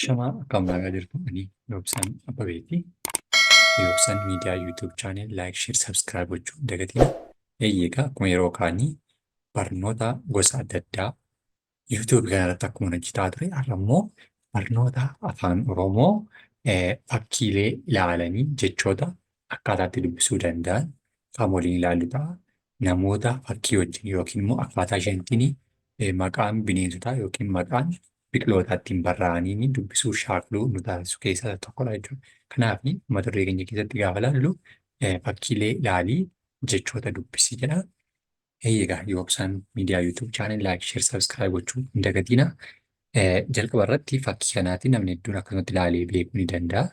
Shamaa akkam nagaa jirtu ani Yoobsan Abbabeeti. Yoobsan Miidiyaa YouTube channel like, share, subscribe gochuu hin dagatina. Eeyyee akkuma yeroo kaanii barnoota gosa adda addaa YouTube kanarratti akkuma hojjetaa ture har'a immoo barnoota afaan Oromoo fakkiilee ilaalanii jechoota akkaataa itti dubbisuu danda'an kan waliin ilaallu ta'a. Namoota fakkii wajjin yookiin immoo akkaataa isheen ittiin maqaan bineensotaa yookiin maqaan biqilootaa ittiin barraa'anii dubbisuu shaakaluu nu taasisu keessaa tokkodha jechuudha. Kanaaf mata duree keenya keessatti gaafa ilaallu fakkiilee ilaalii jechoota dubbisi jedha. Eegaa Yoobsaan Miidiyaa YouTube channel like, share, subscribe gochuu hin dagatina. Jalqaba irratti fakkii kanaatiin namni hedduun akkasumatti ilaalee beekuu ni danda'a.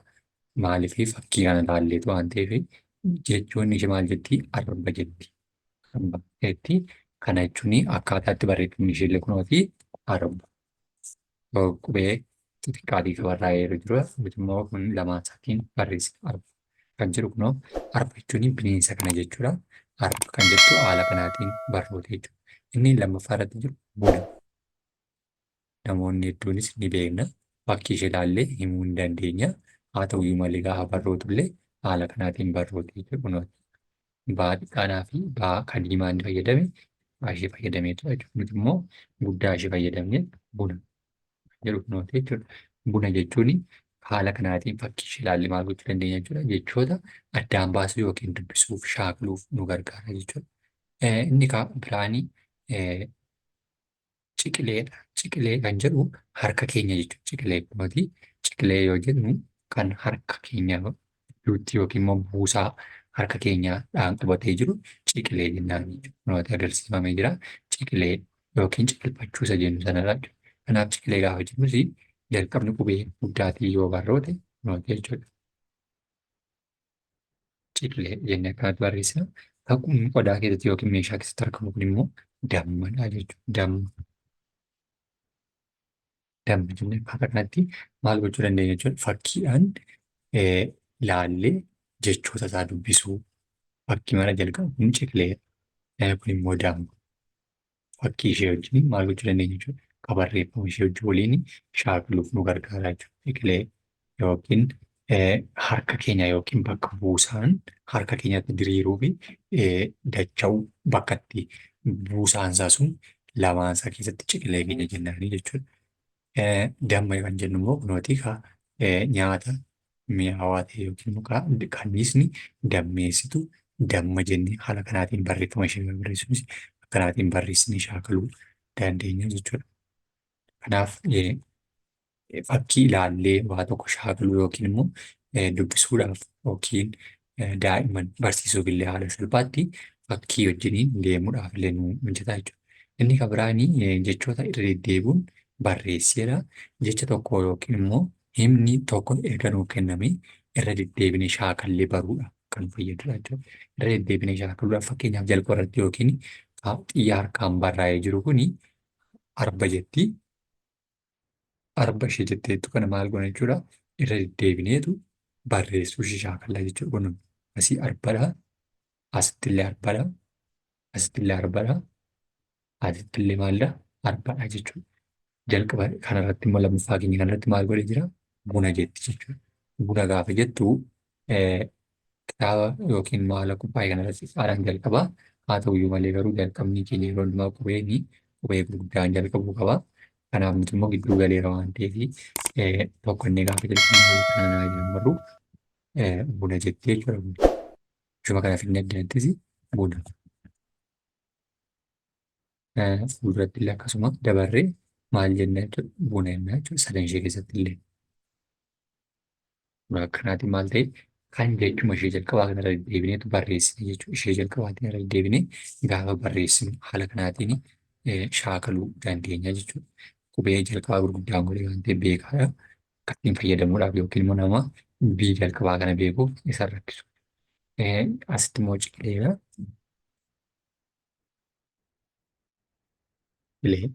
Maaliif fakkii kana ilaalleetu waan ta'eef jechoonni ishee maal jetti? Arba jetti. Arba jetti. Kana jechuun akkaataa itti barreeffamni ishee illee kunooti arba. Qubee xixiqqaatii kan barraa'ee jiru jira. Immoo kun lamaan isaatiin barreessina arba. Kan jedhu kunoo arba jechuun bineensa kana jechuudha. Arba kan jettu haala kanaatiin barroota jechuudha. Inni lammaffaa irratti jiru buna. Namoonni hedduunis ni beekna. Fakkii ishee ilaallee himuu ni dandeenya. Haa ta'uyyuu malee gaafa barrootu illee haala kanaatiin barrooti jechuudha kunoo. Baa xiqqaanaa fi baa kan diimaa inni fayyadame baa ishee fayyadameetu jechuudha. Nuti immoo guddaa ishee fayyadamne buna jedhu kunooti jechuudha. Buna jechuun haala kanaatiin fakkii ishee ilaallee maal gochuu dandeenya jechuudha. Jechoota addaan baasuu yookiin dubbisuuf shaakaluuf nu gargaara jechuudha. Inni biraanii ciqileedha. Ciqilee kan jedhu harka keenya jechuudha. Ciqilee kunooti. Ciqilee yoo jennu kan harka keenya gidduutti yookiin immoo buusaa harka keenyaadhaan qabatee jiru ciqilee jennaan jechuudha. Kunooti agarsiifamee jira. Ciqilee yookiin ciqilfachuu isa jennu sanarra jechuudha. Kanaaf ciqilee gaafa jennus jalqabni qubee guddaatii yoo barroote kunooti jechuudha. Ciqilee jennee akkanatti barreessina. Kan qodaa keessatti yookiin meeshaa keessatti argamu kun immoo dammadha jechuudha. Damma. Damma jennee akkaataa kanatti maal gochuu dandeenya jechuudha. Fakkiidhaan ilaallee jechoota isaa dubbisuu. Fakkii mara jalqabu kun ciqilee kun immoo damma. Fakkii ishee wajjin maal gochuu dandeenya jechuudha. Akka barreeffama ishee wajjin waliin shaakaluuf nu gargaara jechuudha. Ciqilee yookiin harka keenya yookiin bakka buusaan harka keenyatti diriiruu fi dacha'uu bakka itti buusaan isaa sun lamaan isaa keessatti ciqilee keenya jennaanii jechuudha. Damma kan jennu immoo kunooti nyaata mi'aawaa ta'e yookiin immoo kanniisni dammeessitu damma jennee haala kanaatiin barreeffama ishee barreessuunis akkanaatiin barreessinee shaakaluu dandeenya jechuudha. Kanaaf fakkii ilaallee waa tokko shaakaluu yookiin immoo dubbisuudhaaf yookiin daa'imman barsiisuuf illee haala salphaatti fakkii wajjiniin deemuudhaaf illee nu mijataa jechuudha. Inni kan biraanii jechoota irra deddeebi'uun barreesseera. Jecha tokko yookiin immoo himni tokko erga nuu kenname irra deddeebinee shaakallee baruudhaaf kan fayyadudha jechuudha. Irra deddeebinee shaakaluudhaaf fakkeenyaaf jalqaba irratti yookiin xiyya harkaan barraa'ee jiru kuni arba jetti. Arba ishee jetteettu kana maal goona jechuudha. Irra deddeebineetu barreessuu ishee shaakallaa jechuudha. Kun asii arbadha. Asittillee arbadha. Asittillee arbadha. Asittillee maalidha? Arbadha jechuudha. Jalqaba kanarratti immoo lammaffaa keenya kanarratti maal godhee jira? Buna jetti jechuudha. Buna gaafa jettu kitaaba yookiin maala qophaa'e kanarratti xiqqaadhaan jalqaba. Haa ta'uyyuu malee garuu jalqabni keenya yeroo hundumaa qubeen qubee gurguddaan jalqabuu qaba. Kanaaf nuti immoo gidduu galeera waan ta'eef tokko inni gaafa jalqabnu kanaan haa jalqabnu buna jettee jechuudha. Ishuma kana fidnee addanattis buna. Fuulduratti illee akkasuma dabarree maal jenna jechuudha buna jenna jechuudha sadan ishee keessatti illee. Akkanaatiin maal ta'e kan jechuma ishee jalqabaa kanarra deddeebineetu barreessine jechuudha. Ishee jalqabaatiin irra deddeebinee gaafa barreessinu haala kanaatiin shaakaluu dandeenya jechuudha. Qubee jalqabaa gurguddaan godhe waan ta'eef beekaadha. Akka ittiin fayyadamuudhaaf yookiin immoo nama dubbii jalqabaa kana beekuuf isa rakkisu. Asitti immoo ciqileedha. Ciqilee.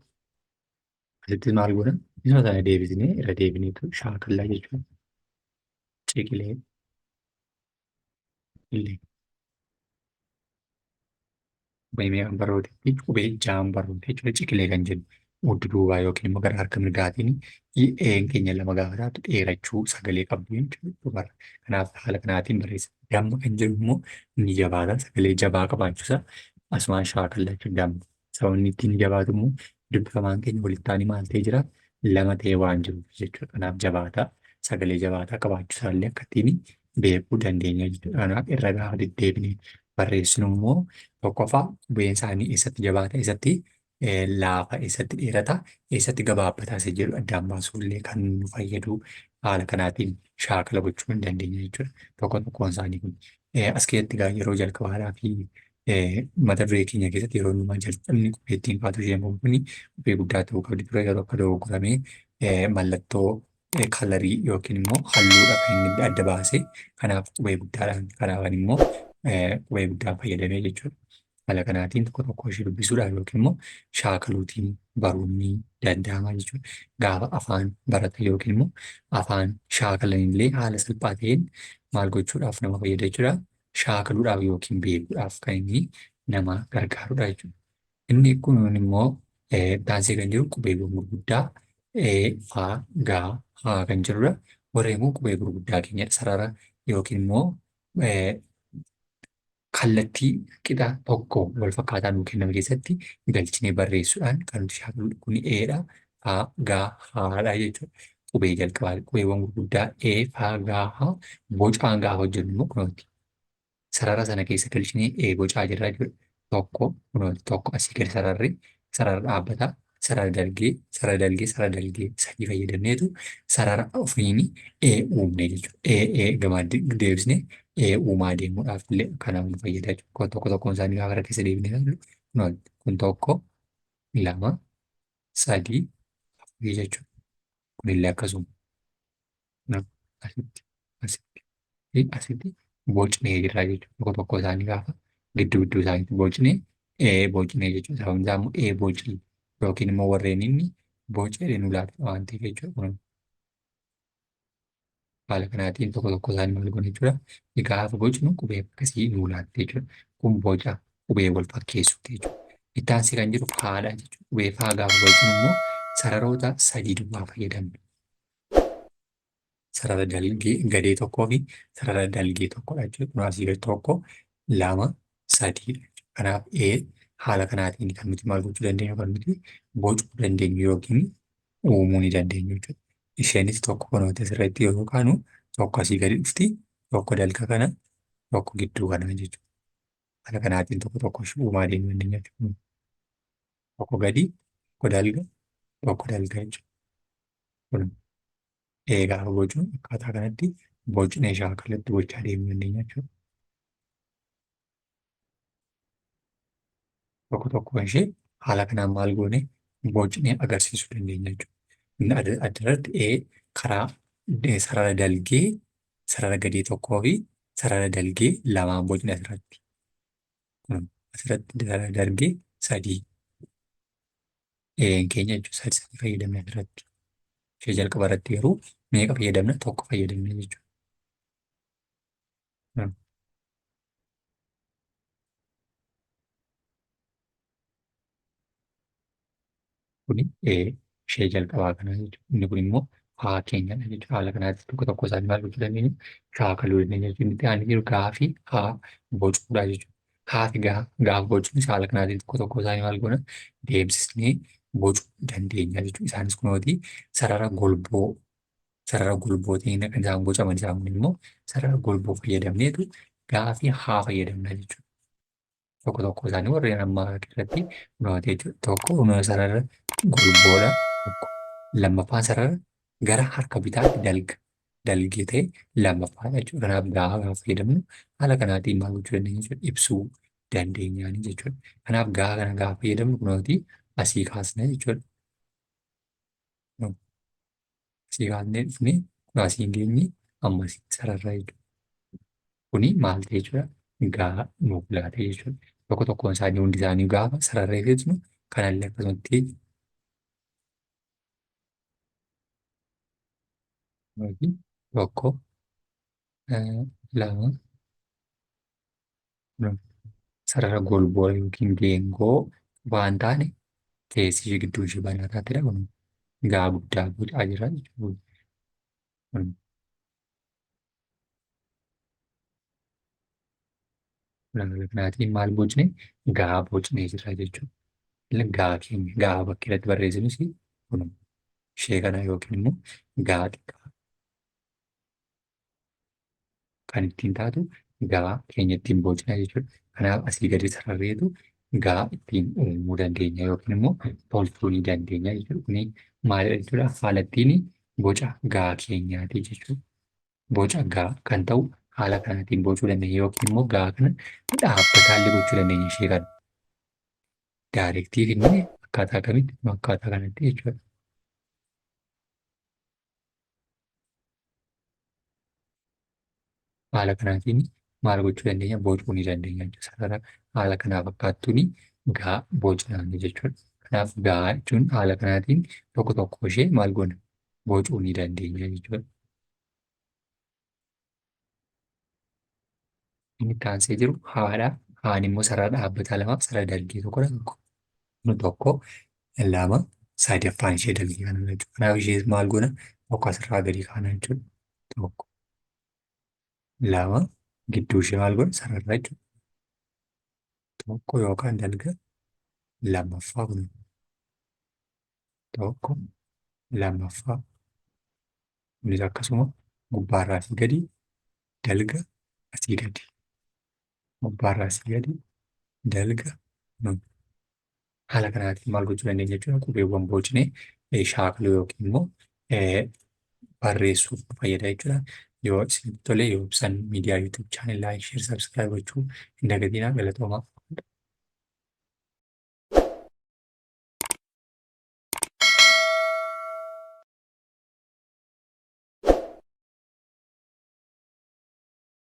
Asitti maal goona? Isuma sana deebisnee irra deebineetu shaakallaa jechuudha. Ciqilee. Illee. Qubee meeqan barrootetti? Qubee ja'an barroote jechuudha. Ciqilee kan jennu. Dudduubaa yookiin immoo gara harka mirgaatiin een keenya lama gaafa taatu dheerachuu sagalee qabdu jechuudha. Kanaaf haala kanaatiin barreessa. Damma kan jedhu immoo ni jabaata. Sagalee jabaa qabaachuusaa asumaan shaakalla jechuudha damma. Sababni ittiin jabaatu immoo dubbifamaan keenya walitti aanee maal ta'ee jira? Lama ta'ee waan jiruuf jechuudha. Kanaaf jabaata. Sagalee jabaataa qabaachuusaa illee akka ittiin beekuu dandeenya jechuudha. Kanaaf irra gaafa deddeebinee barreessinu immoo tokkoffaa qubeen isaanii eessatti jabaata eessatti laafa eessatti dheerata eessatti gabaabbataa isa jedhu addaan baasuuf illee kan nu fayyadu haala kanaatiin shaakala gochuu hin dandeenya jechuudha. Tokko tokkoon isaanii kun as keessatti egaa yeroo jalqabaadhaa fi mata duree keenya keessatti yeroo hundumaa jalqabni qubee ittiin kaatu isheen kun qubee guddaa ta'uu qabdi ture yeroo akka dogoggoramee mallattoo kalarii yookiin immoo halluudha kan inni adda baase kanaaf qubee guddaadhaan kanaafan immoo qubee guddaa fayyadamee jechuudha. Haala kanaatiin tokko tokko ishee dubbisuudhaan yookiin immoo shaakaluutiin baruun ni danda'ama jechuudha. Gaafa afaan baratan yookiin immoo afaan shaakalan illee haala salphaa ta'een maal gochuudhaaf nama fayyada jechuudha. Shaakaluudhaaf yookiin beekuudhaaf kan inni nama gargaarudha jechuudha. Inni kun immoo taansee kan jiru qubeewwan gurguddaa E, F, G, H kan jedhudha. Warreen kun qubee gurguddaa keenyadha. Sarara yookiin immoo kallattii qixa tokko wal fakkaataa nuu kenname keessatti galchinee barreessuudhaan kan nuti shaakallu kun E dha, F, G, H dha jechuudha. Qubee jalqabaa qubeewwan gurguddaa E, F, G, H bocaan gaafa hojjennu immoo kunooti. Sarara sana keessa galchinee E bocaa jirra jechuudha. Tokko kunooti tokko asii gadi sararri sarara dhaabbataa sarara dalgee sarara dalgee sarara dalgee sadii fayyadamneetu sarara ofiin E uumne jechuudha. E E gamaa deebisnee E uumaa deemuudhaaf illee kanaaf nu fayyada jechuudha. Tokko tokkoon isaanii gaafa keessa deebinee ilaallu kunooti kun tokko lama sadii afurii jechuudha. Kunillee akkasuma. Asitti asitti fi asitti bocnee jirra jechuudha. Tokko tokko isaanii gaafa gidduu gidduu isaaniitti bocnee E bocnee jechuudha. Sababni isaa immoo E bocii yookiin immoo warreen inni bocee nu laata waan ta'eef jechuudha. Kun haala kanaatiin tokko tokko isaanii maal goona jechuudha. Gaafa bocnu qubee akkasii nu laatte jechuudha. Kun boca qubee wal fakkeessuuti jechuudha. Itti aansee kan jiru faadha jechuudha. Qubee faa gaafa bocnu immoo sararoota sadii duwwaa fayyadamna. Sarara dalgee gadee tokkoo fi sarara dalgee tokkodha jechuudha. Kun asii gadi tokko, lama, sadiidha jechuudha. Kanaaf E haala kanaatiin kan nuti maal gochuu dandeenyu kan nuti bocuu dandeenyu yookiin uumuu ni dandeenyu jechuudha. Isheenis tokko kunooti asirratti yeroo kaanu tokko asii gadi dhufti, tokko dalga kana, tokko gidduu kana jechuudha. Haala kanaatiin tokko tokko ishee uumaa deemuu dandeenya jechuudha. Tokko gadi, tokko dalga, tokko dalga jechuudha. Kun gaafa bocnu akkaataa kanatti bocnee shaakalatti gochaa deemuu dandeenya jechuudha. Tokko tokko ishee haala kanaan maal goone bocnee agarsiisuu dandeenya jechuudha. Inni adda irratti E karaa sarara dalgee sarara gadee tokkoo fi sarara dalgee lamaan bocne asirratti. Kun asirratti sarara dalgee sadii Een keenya jechuudha. Sadii sadii fayyadamne asirratti. Ishee jalqaba irratti garuu meeqa fayyadamna? Tokko fayyadamne jechuudha. Kuni ishee jalqabaa kana jechuudha. Inni kun immoo haa keenyadha jechuudha. Haala kanaatti tokko tokko isaanii maal gochuu dandeenya? Shaakaluu dandeenya jechuudha. Inni itti aanee jiru gaafii haa bocuudha jechuudha. Haa fi gaa gaafa bocuunis haala kanaatiin tokko tokko isaanii maal goona? Deemsisnee bocuu dandeenya jechuudha. Isaanis kunooti sarara golboo sarara golbootiin kan isaan bocaman isaan kun immoo sarara golboo fayyadamneetu gaafii haa fayyadamna jechuudha. Tokko tokko isaanii warreen ammaa irratti kunooti jechuudha. Tokko sarara golboodha. Tokko lammaffaan sarara gara harka bitaatti dalga dalgee ta'e lammaffaadha jechuudha. Kanaaf gaafa gaafa fayyadamnu haala kanaatiin maal gochuu dandeenya jechuudha ibsuu dandeenyaani jechuudha. Kanaaf gaafa kana gaafa fayyadamnu kunooti asii kaasna jechuudha. Asii kaasnee dhufnee kun asiin geenye amma asitti sararra jechuudha. Kuni maal ta'e jechuudha? Gaa nuuf laate jechuudha. Tokko tokkoon isaanii hundi isaanii gaafa sararree fixnu kanallee akkasumatti tokko lama sarara golboo yookiin geengoo waan taane Keessi ishee gidduun ishee banaa taatedha. Kun gaa guddaa bocaa jira jechuudha. Kun haala kanaatiin maal bocne? Gaa bocnee jira jechuudha. Gaa keenya gaa bakka irratti barreessinus kun ishee kana yookiin immoo gaa xiqqaa kan ittiin taatu gaa keenya ittiin bocna jechuudha. Kanaaf asii gadi sararreetu gaa ittiin uumuu dandeenya yookiin immoo tolchuu ni dandeenya jechuudha. Kuni maalidha jechuudha? Haala ittiin boca gaa keenyaati jechuudha. Boca gaa kan ta'u haala kanaatiin bocuu dandeenya yookiin immoo gaa kana dhaabbataallee gochuu dandeenya ishee kana. Daayirektii finnee akkaataa kamitti? Akkaataa kanatti jechuudha. Haala kanaatiin maal gochuu dandeenya? Bocuu ni dandeenya jechuudha. Sarara haala kanaa fakkaattuun gaa bocnaan jechuudha. Kanaaf gaa jechuun haala kanaatiin tokko tokko ishee maal goona? Bocuu ni dandeenya jechuudha. Inni itti aansee jiru haadha. Haan immoo sarara dhaabbataa lamaaf sarara dalgee tokkodha. Tokko tokko lama sadaffaan ishee dalgee kana jechuudha. Kanaaf ishee maal goona? Tokko asirraa gadi kaana jechuudha. Tokko lama gidduu ishee maal goona? Sararra jechuudha. Tokko yookaan dalga lammaffaa kun tokko lammaffaa kunis akkasuma gubbaarraa asii gadi dalga asii gadi gubbaarraa asii gadi dalga haala kanaatiin maal gochuu dandeenya jechuudha. Qubeewwan bocnee shaakaluu yookiin immoo barreessuuf nu fayyada jechuudha. Yoo isinitti tole yoo ibsan miidiyaa YouTube channel like, share, subscribe gochuu hin dagatinaa. Galatoomaa.